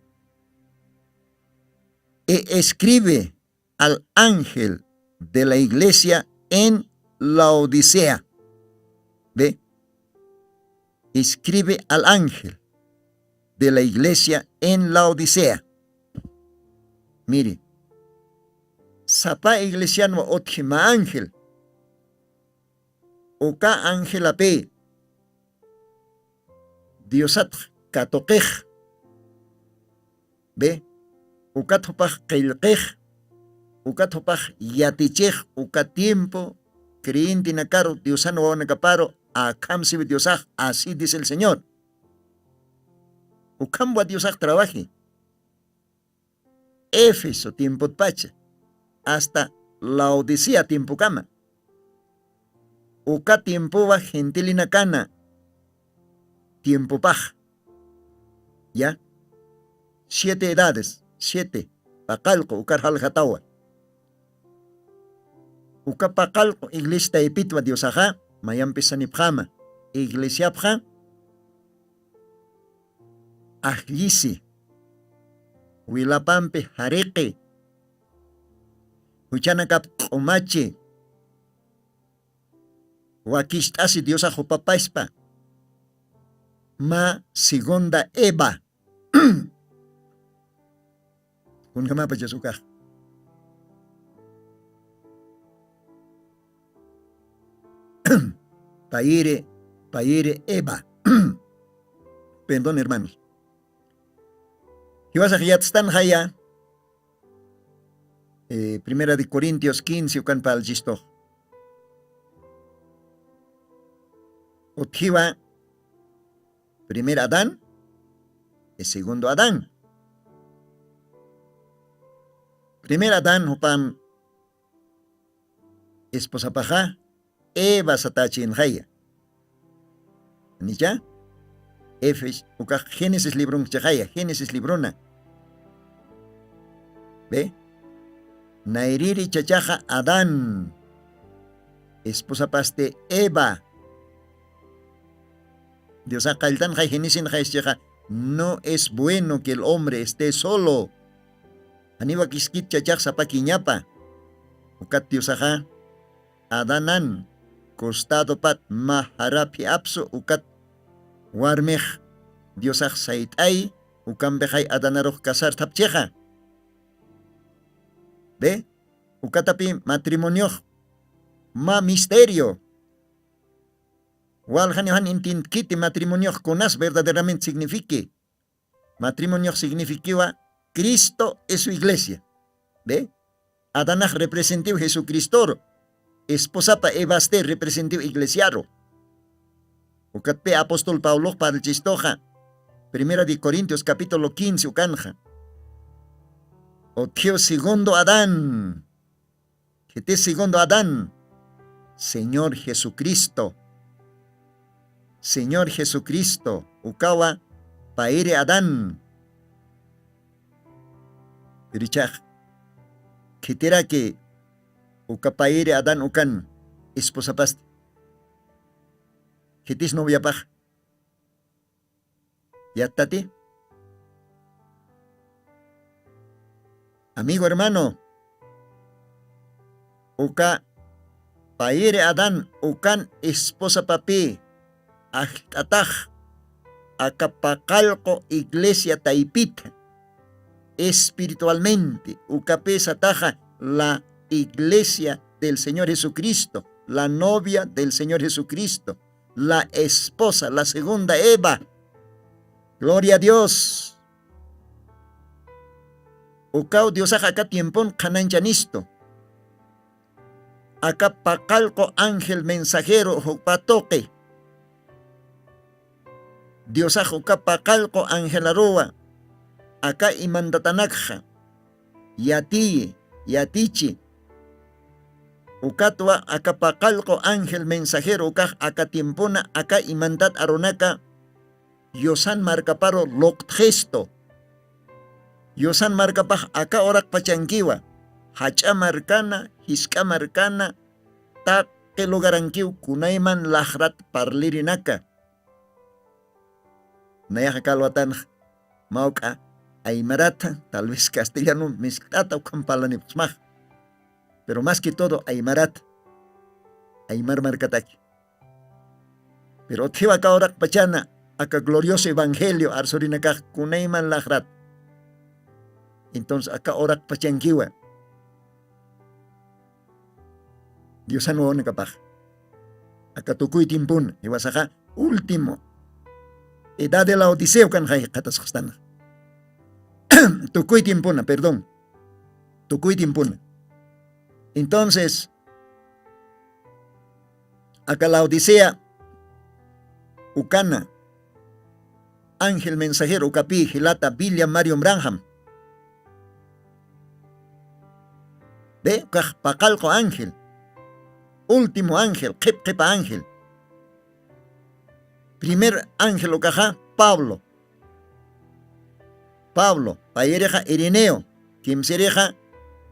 Y escribe al ángel de la iglesia en Laodicea. Ve, escribe al ángel de la iglesia en Laodicea. Mire, sapa iglesianwa utji mä ángel. Uka angelapï diosatx katuqix. Ve, ukat jupax qillqix, ukat jupax yatichix uka tiempo creyentenakaru diosan wawanakaparu. Akham siwi diosax, así dice el señor. Ukhamwa diosax trabaji. Éfeso tiempotpacha asta Laodicea tiempokama. Uka tiempowa gentilinakana tiempopax. Ya, siete edades, siete paqallqu ukar jaljatawa. Uka paqallqu iglesia taypitwa diosaxa mayampis sanipxama iglesiapxa ajllisi, wilapampi jariqi, juchanakap q'umachi, wakicht'asi diosax jupapaspa. Mä segunda eva. Kunkamapachas ukax payiri, payiri eva. Perdón hermanos. Jiwasax yatstan jaya, primera de corintios quince ukan palchistox. Utjiwa primer adán y segundo adán. Primer adán jupam esposapaxa eva satachinxaya. Nicha? Efes ukax génesis libronkchaxaya génesis librona. Ve, nayriri chachaxa adán, esposapasti eva. Diosax qalltanxay génesinxaysichixa No es bueno que el hombre esté solo. Janiwa kiskit chachax sapakiñapa. Ukat diosaxa adanan costadopat mä jaraphi apsu ukat warmix diosax sayt'ay. Ukampixay adanarux casar thapchixa. Be, ukatapi matrimoniox mä misterio. Waljani jan intintkiti matrimoniox kunas verdaderamente signifiqui. Matrimoniox signifikiwa cristo y su iglesia. Be, adanax representiw jesucristoru. Esposapa evaste representiw iglesiaru. Ukatpi apóstol pablox parlchistoxa primera de corintios capítulo quince ukanxa. Utjiw segundo adán. Khitis segundo adán? Señor jesucristo. Señor jesucristo ukawa payri adán. Pirichax khitiraki uka payri adán ukan esposapasti? Khitis noviapax? Yattati? Amigo hermano, uka payri adán ukan esposapapï ajt'atax aka paqallqu iglesia taypita espiritualmente ukapï sataxa la iglesia del señor jesucristo, la novia del señor jesucristo, la esposa, la segunda eva. Gloria a dios. Ukaw diosax aka tiempon qhanañchanistu. Aka paqallqu ángel mensajero jukpatuqi. Diosax uka paqallqu angelaruwa aka imantatanakxa yatiyi, yatichi. Ukatwa aka paqallqu ángel mensajero ukax aka tiempuna aka imantat arunaka yusan markaparu luqtxistu. Yusan markapax aka uraqpachankiwa jach'a markana jisk'a markana taqi lugarankiw kunayman laxrat parlirinaka. Nayaxa kalwatanx mawk'a aymaratha tal vez castellano miskt'ata ukham parlanipxsmax. Pero mas que todo aymarat aymar markataki. Pero utjiwa aka uraqpachana aka glorioso evangelio arsurinakax kunayman laxrat. Entonces aka uraqpachankiwa diosan wawanakapax aka tukuy tiempuna jiwasaxa último edad de la odisea ukanxa jikxatasxastana. Tukuy tiempuna perdón. Tukuy tiempuna. Entonces aka laodicea ukana ángel mensajero ukapï jilata william marion branham. Be ukax paqallqu ángel, último ángel qhip qhipa ángel. Primer ángel ukaxa pablo. Pablo payirixa irineo, kimsirixa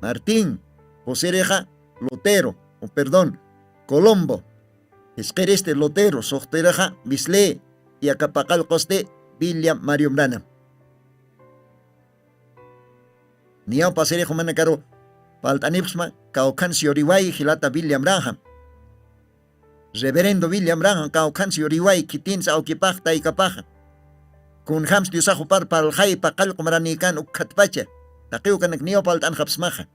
martín, pusirixa lutero, perdón, colombo, jisqiristi lutero suxtirixa bislee, iyakapaqallqusti william mariomranam. Niyaw pasirix jumanakaru palt'anipxsma kawkhansi yuriwayi jilata william branham. Reverendo william branham kawkhansi yuriwayi khitinsi awkipax taykapaxa. Kunjamsi diosax jupar parlxayi paqallqu maranïkan ukkhatpacha taqiw kanak niyaw palt'anxapxsmaxa.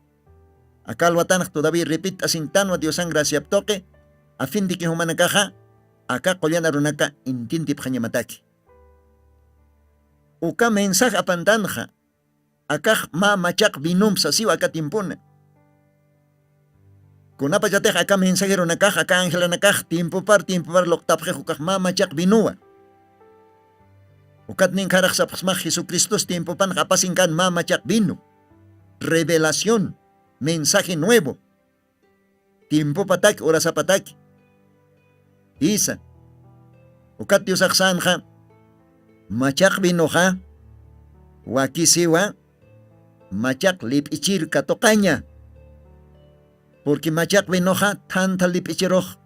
Aka alwatanx todavía repit'asintanwa diosan graciap tuqi. Afintiki jumanakaxa aka qullan arunaka entiendipxañamataki. Uka mensaje apantanxa akax mä machaq vinump sasiw aka tiempuna. Kunapachatix aka mensajeronakax aka angelanakax tiempopar tiempopar luqtapxix ukax mä machaq vinuwa. Ukat ninkharax sapxsmax jesucristos tiempopanx apasinkan mä machaq vinu. Revelación, mensaje nuevo. Tiempopataki urasapataki jisa. Ukat diosaxsanxa machaq vinoxa wakisiwa machaq lip'ichir katuqaña. Purqui machaq vinoxa thantha lip'ichirux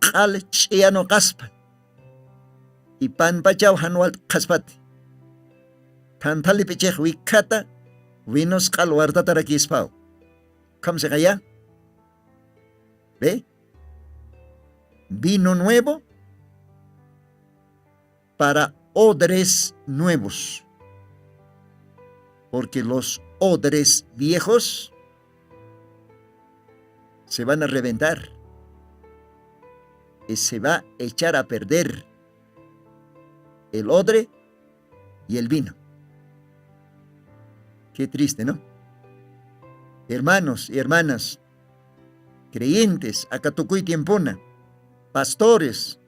q'al ch'iyanuqaspa. Ipanpachaw janwalt'qaspati. Thantha lip'ichix wikhata winosq'al wartatarakispaw. Ukham siqaya. Ve, vino nuevo para odres nuevos, porque los odres viejos se van a reventar y se va a echar a perder el odre y el vino. Qué triste, ¿no? Hermanos y hermanas, creyentes aka tukuy tiempona, pastores,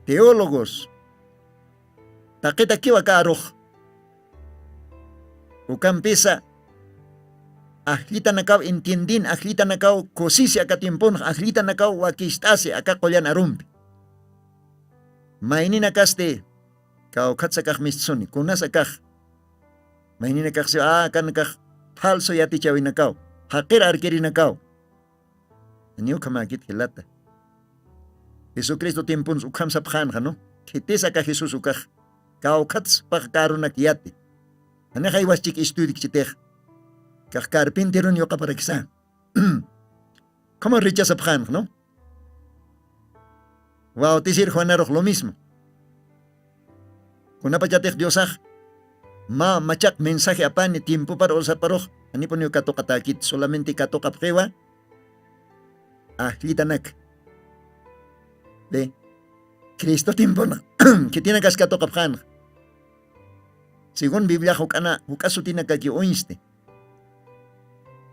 teólogos, taqitakiw aka arux. Ukampisa ajllitanakaw entiendin, ajllitanakaw kusisi aka tiemponx, ajllitanakaw wakist'asi aka qullan arumpi. Mayninakasti kawkhatsa kax mistsuni, kunasa kax. Mayninakaxsi, a, akanakax falso yatichawinakaw, jaqir arkirinakaw. Janiw ukhamäkit jilata. Jesucristo tiemponsa ukham sapxänxa, ¿no? Khitis aka Jesús ukax kawkhatspax karunak yati. Janix jaywaschik estudiakchitix. Kax carpinterun yuqaparakisa. Como rechazapxänxa, ¿no? Bautisir Juanarux lo mismo. Kunapachatix Diosax mä machaq mensaje apani tiempopar ursaparux, janipuniw katuqatäkit, solamente katuqapxiwa ajllitanak. Ve, Cristo tiempona khitinakas katuqapxänxa. Según Bibliax juk'ana, juk'a sutinakakiw uñsti.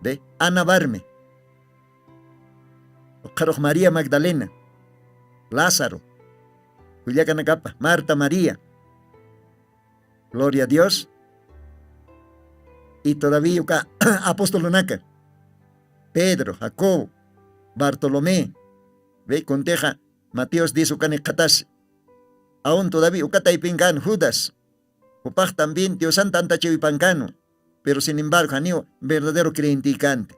Ve, Ana Barme, ukxarux María Magdalena, Lázaro, kullakanakapa, Marta, María. Gloria a Dios. Y todavía uka apostolunaka, Pedro, Jacobo, Bartolomé, ve, kuntixa Mateos diez ukani qhatasi. Aún todavía uka taypinkan Judas. Jupax también Diosan tantachiwipankanwa, pero sin embargo janiw verdadero creyentïkanti.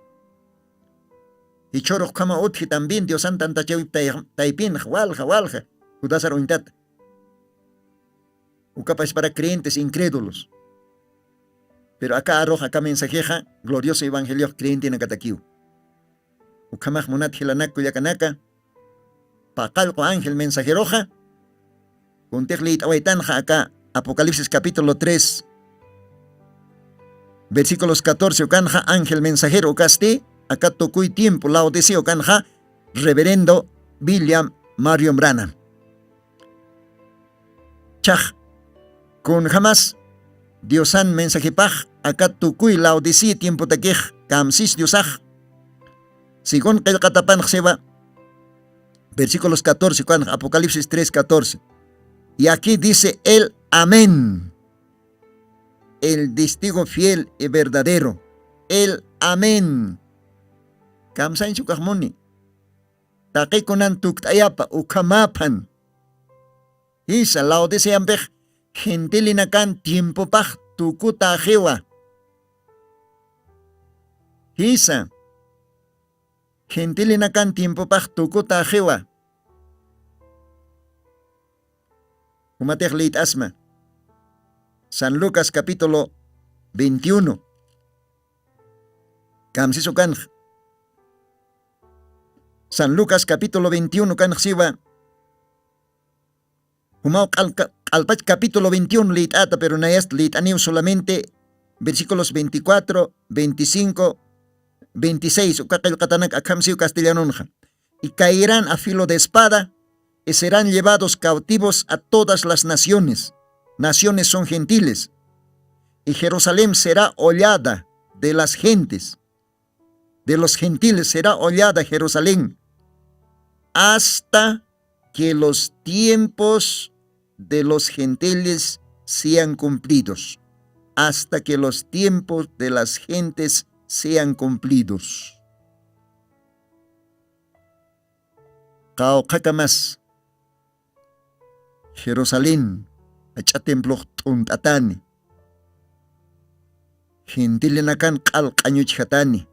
Jichhürux ukhama utji también Diosan tantachawip tay-, taypinx, walja, walja, Judasar uñtata. Ukapachpara creyentes incrédulos. Pero aka arux, aka mensajexa glorioso evangeliox creyentenakatakiw. Ukhamax munat jilanak kullakanaka, paqallqu ángel mensajeroxa, kuntix liyt'awaytanxa aka Apocalipsis capítulo tres, versículos catorce ukanxa, ángel mensajero ukasti, aka tukuy tiempo Laodicea ukanxa, reverendo William Marion Branham. Chax, kunjamas Diosan mensajepax aka tukuy Laodicea tiempotakix kamsis Diosax. Según qillqatapanx siwa, versículos catorce ukanx, Apocalipsis tres catorce. Y aquí dice el amén, el testigo fiel y verdadero, el amén. Kamsañsa ukax muni. Taqi kunan tukt'ayapa, ukhamäpan. Jisa, Laodiceampix gentilinakan tiempopax tukutäxiwa. Jisa, gentilinakan tiempopax tukutäxiwa. Jumatix liyt'asma San Lucas capítulo veintiuno. Kamsis ukanx. San Lucas capítulo veintiuno ukanx siwa. Jumaw q'al-, q'alpach capítulo veintiuno liyt'ata, pero nayast liyt'aniw solamente versículos veinticuatro, veinticinco, veintiséis, uka qillqatanak akham siw castellanonxa. Y caerán a filo de espada, y serán llevados cautivos a todas las naciones. Naciones son gentiles. Y Jerusalén será hollada de las gentes, de los gentiles será hollada Jerusalén, hasta que los tiempos de los gentiles sean cumplidos, hasta que los tiempos de las gentes sean cumplidos. Qawqhakamas Jerusalén jach'a templox t'unt'atani. Gentilinakan q'al q'añuchjatani.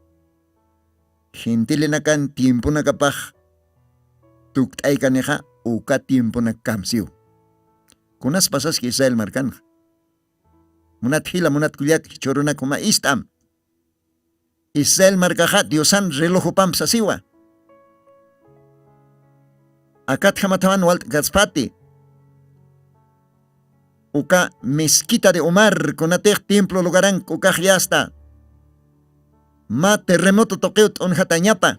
Gentilinakan tiemponakapax tukt'aykanixa uka tiemponak kamsiw. Kunas pasaski Israel markanxa. Munat jila, munat kullak, jichhürunak juma ist'am. Israel markaxa Diosan relojupamp sasiwa. Akat jamathawan walt'kaspati. Uka mezquita de Omar, kunatix templo lugarank ukax yasta. Mä terremoto tuqiw t'unjatañapa.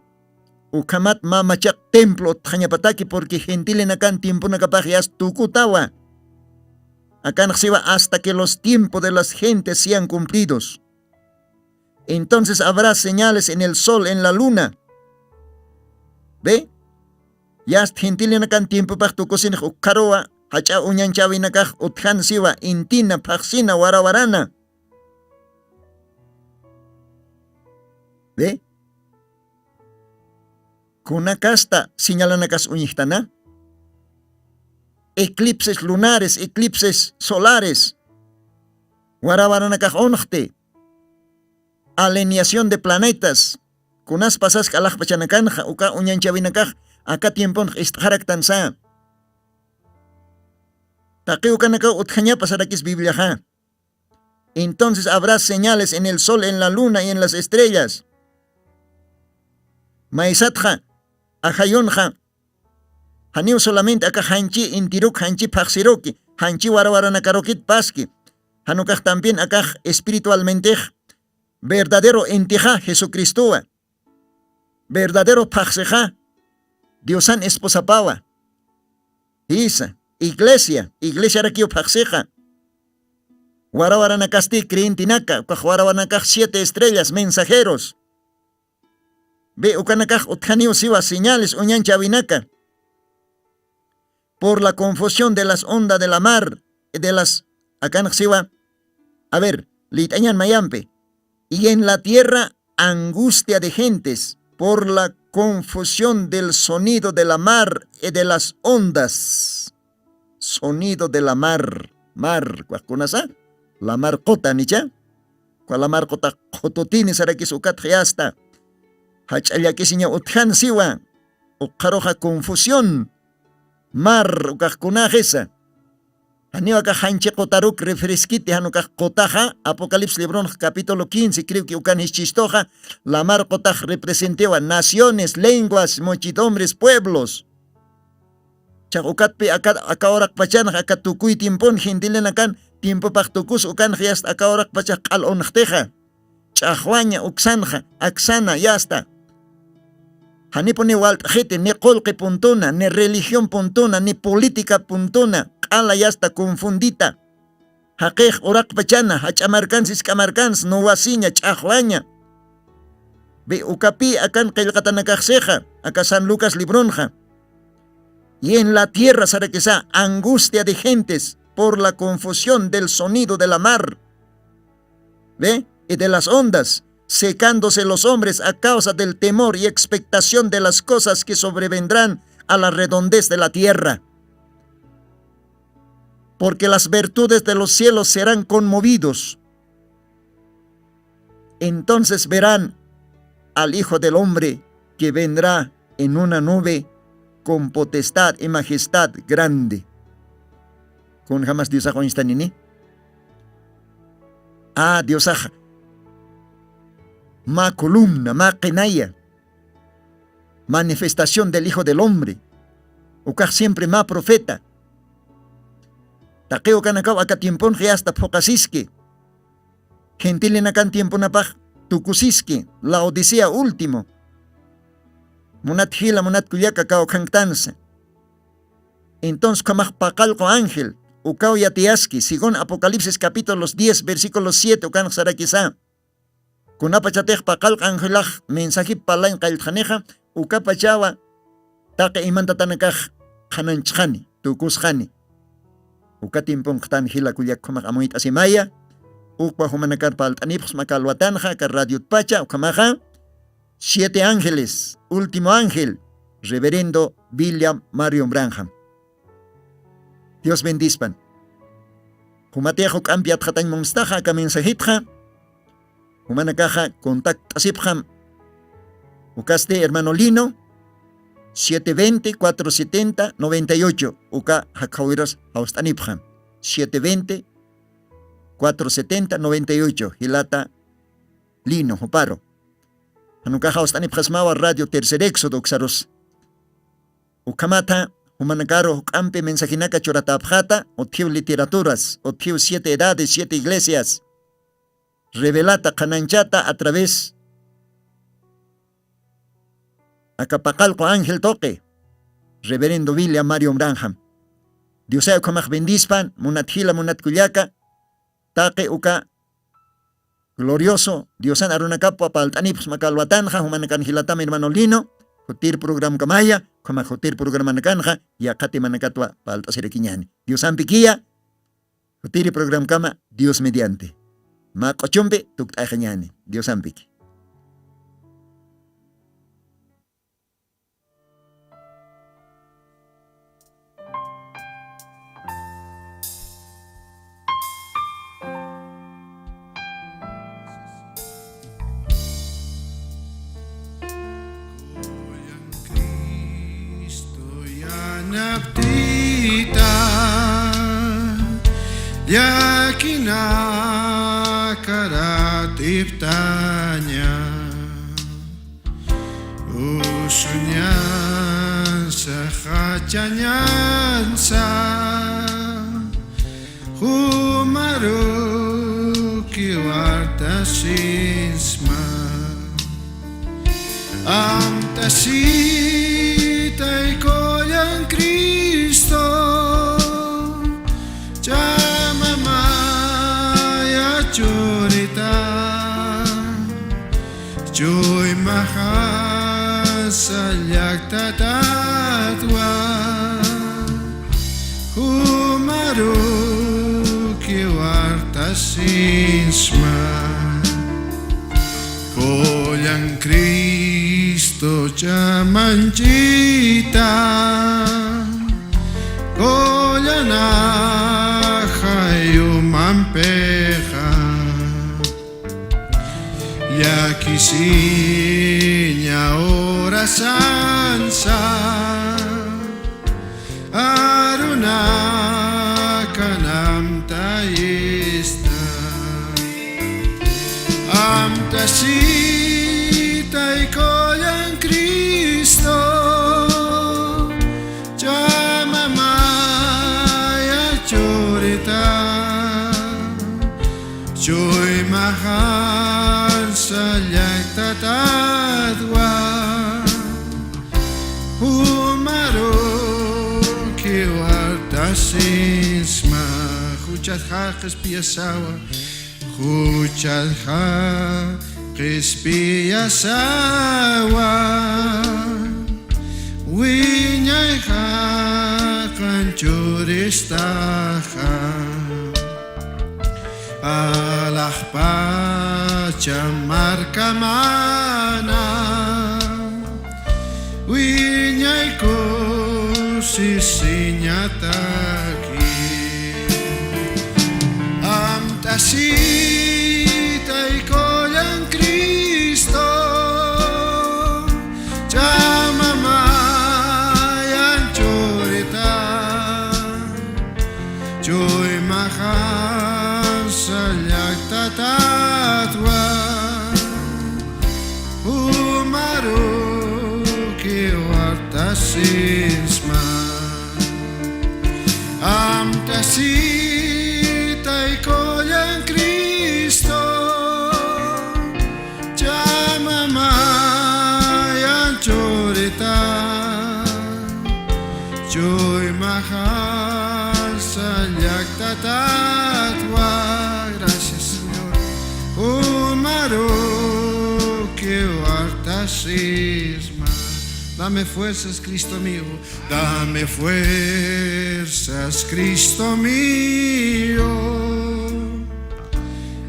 Ukhamat mä machaq templo utjañapataki, porque gentilinakan tiemponakapax yasta tukutawa. Akanx siwa hasta que los tiempos de las gentes sean cumplidos. Entonces habrá señales en el sol, en la luna. ¿Ve? Yast gentilinakan tiempopax tukusinx ukkharuwa, jach'a uñanchäwinakax utjan siwa, intina, phaxsina, warawarana. ¿Ve? Kunakasta señalanakas uñjtana. Eclipses lunares, eclipses solares. Warawaranakax unxti. Alineación de planetas. Kunas pasask alaxpachanakanxa, uka uñanchäwinakax aka tiemponx ist'xaraktan sa. Taqi ukanakaw utjañapa sarakis Bibliaxa. Entonces habrá señales en el sol, en la luna y en las estrellas. Maysatxa, ajayunxa, janiw solamente aka janchi intiruk, janchi phaxsiruki, janchi warawaranakarukit paski, janukax también akax espiritualmentix verdadero intixa Jesucristowa. Verdadero phaxsixa Diosan esposapawa. Jisa, iglesia, iglesiarakiw phaxsixa. Warawaranakasti creyentenaka, ukax warawaranakax siete estrellas, mensajeros. Ve, ukanakax utjaniw siwa señales uñanchäwinaka. Por la confusión de las ondas de la mar, de las, akanx siwa. A ver, liyt'añan mayampi. Y en la tierra angustia de gentes por la confusión del sonido de la mar y de las ondas. Sonido de la mar. Mar, ¿cuál kunasa? La mar qota, ¿nicha? ¿Cuál la mar qota? Qhututini sarakis ukatxa yasta. Jach'a llakisiña utjan siwa. Ukkharuxa confusión. Mar, ukax kunaxisa. Janiw akax janchi qutaruk refreskiti, jan ukax qutaxa, Apocalipsis libronx capítulo quince, creo que ukan jischistuxa, lamar qutax representiwa naciones, lenguas, muchedumbres, pueblos. Chax ukatpi aka, aka uraqpachanx, aka tukuy tiempon gentilinakan tiempopax tukus ukanx yasta aka uraqpachax q'al unxtixa. Ch'axwaña, uksanxa, aksana, yasta. Janipuni walt'xiti, ni qullqi puntuna, ni religión puntuna, ni política puntuna, q'ala yasta confundita. Jaqix uraqpachana, jach'a markans, isk'a markans, nuwasiña, ch'axwaña. Bi ukapï akan qillqatanakaxsixa, aka San Lucas libronxa. Y en la tierra sarakisa angustia de gentes por la confusión del sonido de la mar. ¿Ve? Y de las ondas, secándose los hombres a causa del temor y expectación de las cosas que sobrevendrán a la redondez de la tierra. Porque las virtudes de los cielos serán conmovidos. Entonces verán al Hijo del Hombre que vendrá en una nube con potestad y majestad grande. Kunjamas Diosax uñstanini. Ah, Diosax mä columna, mä qinaya. Manifestación del Hijo del Hombre. Ukax siempre mä profeta. Taqi ukanakaw aka tiemponxa yasta phuqasiski. Gentilinakan tiemponapax tukusiski, Laodicea último. Munat jila, munat kullaka kawkhanktansa. Entonces ukhamax paqallqu ángel, ukaw yatiyaski, según Apocalipsis capítulos diez, versículo siete, ukanx sarakisa. Kunapachatix paqallq angelax mensajip parlañ qalltxanixa, ukapachawa taqi imantatanakax qhananchxani, tukusxani. Uka tiemponxtan jila kullak ukhamax amuyt'asimaya, ukwa jumanakar parlt'anipxsma aka alwatanxa, aka radiotpacha, ukhamaxa, Siete Ángeles, último ángel, Reverendo William Marion Branham. Dios bendispan. Jumatix juk'ampi yatxatañ munstaxa aka mensajitxa. Jumanakaxa contact'asipxam. Ukasti hermano Lino, siete veinte, cuatro setenta, noventa y ocho. Uka jakhawiras jawst'anipxam. Siete veinte, cuatro setenta, noventa y ocho, jilata Lino, juparu. Jan ukaxa jawst'anipxasmawa Radio Tercer Éxodo uksarus. Ukhamatha, jumanakaru juk'ampi mensajinaka churatäpxäta, utjiw literaturas, utjiw siete edades, siete iglesias, revelata, qhananchata a través aka paqallqu ángel tuqi, Reverendo William Marion Branham. Diosay ukhamax bendispan, munat jila, munat kullaka, taqi uka glorioso Diosan arunakapwa palt'anipxsma aka alwatanxa, jumanakan jilatam hermano Lino, jutir programkamaya, ukhamax jutir programanakanxa, yaqhatimanakatwa palt'asirakiñäni. Diosampikiya, jutiri programkama, Dios mediante. Mä q'uchumpi tukt'axañäni, Diosampiki. Cristo yanaptita, llakinakaratiptaña. Usuñansa, jachañansa, jumaruki wartasinsma. Amtasitay kullan Cristo, chamamaya churita, chuymaxasa llaktatatwa, jumaruki wartasinsma. Kullan Cristo chamanchita, kullan ajayumampixa, llakisiña urasansa, arunakan amtayista. Amtasitay kullan Cristo, chamamaya churita, chuymaxansa llaktatatwa, jumaruki wartasinsma. Juchatxa qhispiyasawa, juchatxa qhispiyasawa, wiñay jaqin churistaxa, alaxpacha markamana, wiñay kusisiñataki. Amtasitay kullan Cristo, chamamayan churita, chuymaxansa llaktatatwa, jumaruki wartasinsma. Amtasitay kullan Cristo, chamamayan churita, chuymaxansa llaktatatwa. Gracias, Señor. Jumaruki wartasinsma. Dame fuerzas, Cristo mío. Dame fuerzas, Cristo mío,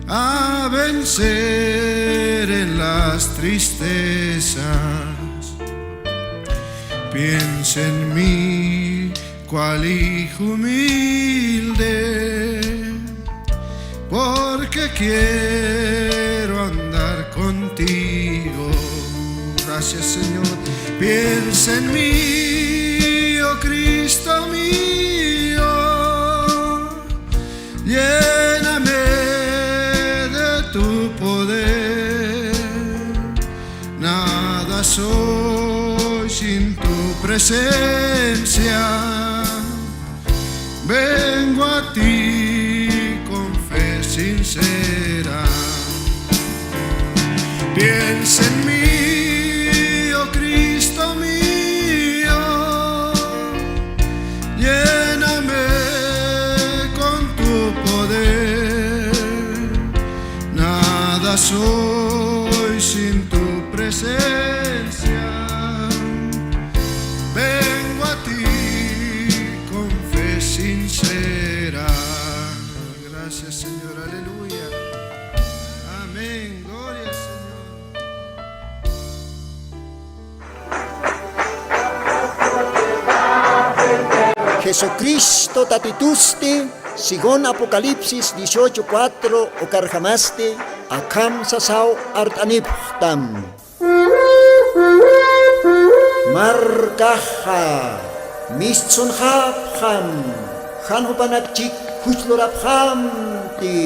a vencer en las tristezas. Piensa en mí, cual hijo humilde, porque quiero andar contigo. Gracias, Señor. Piensa en mí, oh Cristo mío, lléname Soy sin tu presencia, vengo a ti con fe sincera. Piensa en mí, oh Cristo mío, lléname con tu poder. Nada soy sin tu presencia. Vengo a ti con fe sincera. Gracias, Señor. Aleluya. Amén. Gloria al Señor. Jesucristo Tatitusti, según Apocalipsis dieciocho cuatro, ukarjamasti akham sasaw art'anipxtam. Markaxa mistsunxapxam, jan jupanakchik juchlurapxamti.